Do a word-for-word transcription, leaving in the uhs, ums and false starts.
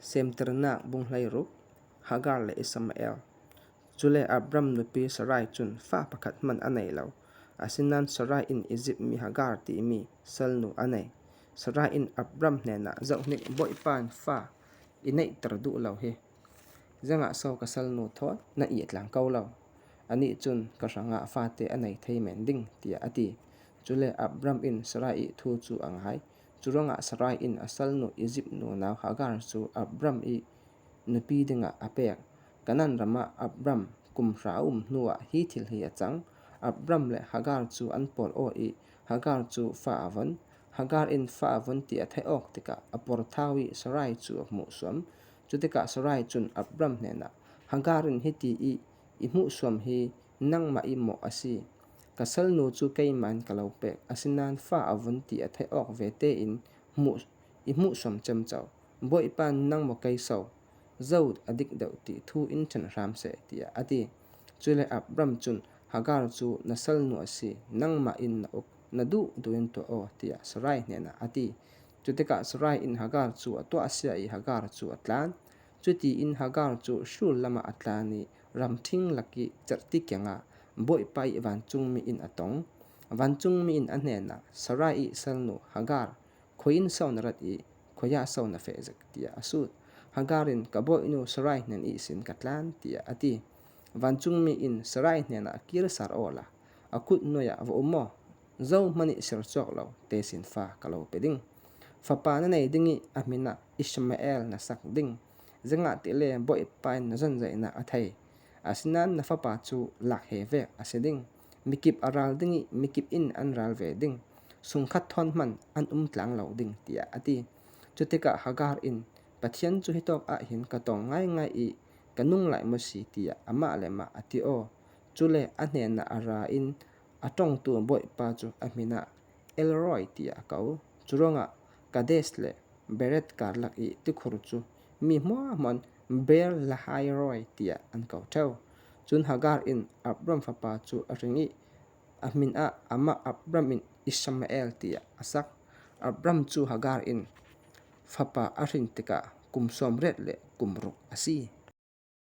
Semtirnâk bung hleiruk. Hagar le Ishmael. Chule Abram nupi Sarai chun fa pakhat hman a nei lo. Asinan Sarai in Egypt mi Hagar ti mi salnu a nei. Sarai in Abram hnena, "Zohnik, Bawipa'n fa i neih tir duh lo hi. Zengah so ka salnu thaw na it tlang ko lo. Ani chun ka hrangah fate a nei thei men ding," tia a ti. Chule Abram in Sarai thu chu a ngai. Churuangah Sarai in a salnu Egypt nu nau Hagar chu Abram i nupi dinga a pek. Kanan rama Abram kum hra um hnuah hi thil hi a chang. Abram le Hagar chu an pawl aw i, Hagar chu fa a von. Hagar in fa a von ti a theih awk tikah a pawrthau i Sarai chu a hmuh suam. Chutikah Sarai chun Abram hnena, "Hagar in hi ti i, i hmuh suam hi nangmah i maw a si. Ka salnu chu keiman ka lo pek, asinan fa a von ti a theih awk ve tein hmuh, i hmuh suam chem chau. Bawipa'n nang maw kei so, zo a dik deuh ti thu in ṭhen hram se," tia a ti. Chule Abram chun, "Hagar chu na salnu a si, nangmah in na uk, na duh duhin tuah aw," tia Sarai hnena a ti. Chutikah Sarai in Hagar chu a tuahsia i Hagar chu a tlan. Chutiin Hagar chu hrul lama a tlan i, ram thing lak i cherti kianga Bawipa i vancungmi in a tong. Vancungmi in a hnena, "Sarai i salnu Hagar, khuoin so na rat i, khuoia so na fe zek?" tia a sut. Hagar in, "Ka bawinu Sarai hnen ihsin ka tlan," tia a ti. Vancungmi in Sarai hnena, "Kir sar aw la, a kut nuoia va um aw. Zo hmani sir chawk lo, te sin fa ka lo pe ding. Fapa na nei ding i, a hmina Ishmael na sak ding. Zengah tile Bawipa'n na zonzeina a thei. Asinan na fapa chu lak he vek a si ding. Mikip a ral ding i, mikip in an ral ve ding. Sung khat thawn hman an um tlang lo ding," tia a ti. Chutikah Hagar in, "Pathian chu hi tawk ah hin ka tawng ngai ngai i, ka nung lai maw si," tia amah le amah a ti aw. Chule a hnena a ra in, a ṭawngtu Bawipa chu a hmina El Roi tia a ko. Churuangah Kadesh le Bered kar lak i tikhur chu mi hmuahmua'n Beer Lahai Roi tia an ko theu. Chun Hagar in Abram fapa chu a hring i, a hminah amah Abram in Ishmael tia a sak. Abram chu Hagar in fapa a hring tikah kum sawmriet le kum ruk a si.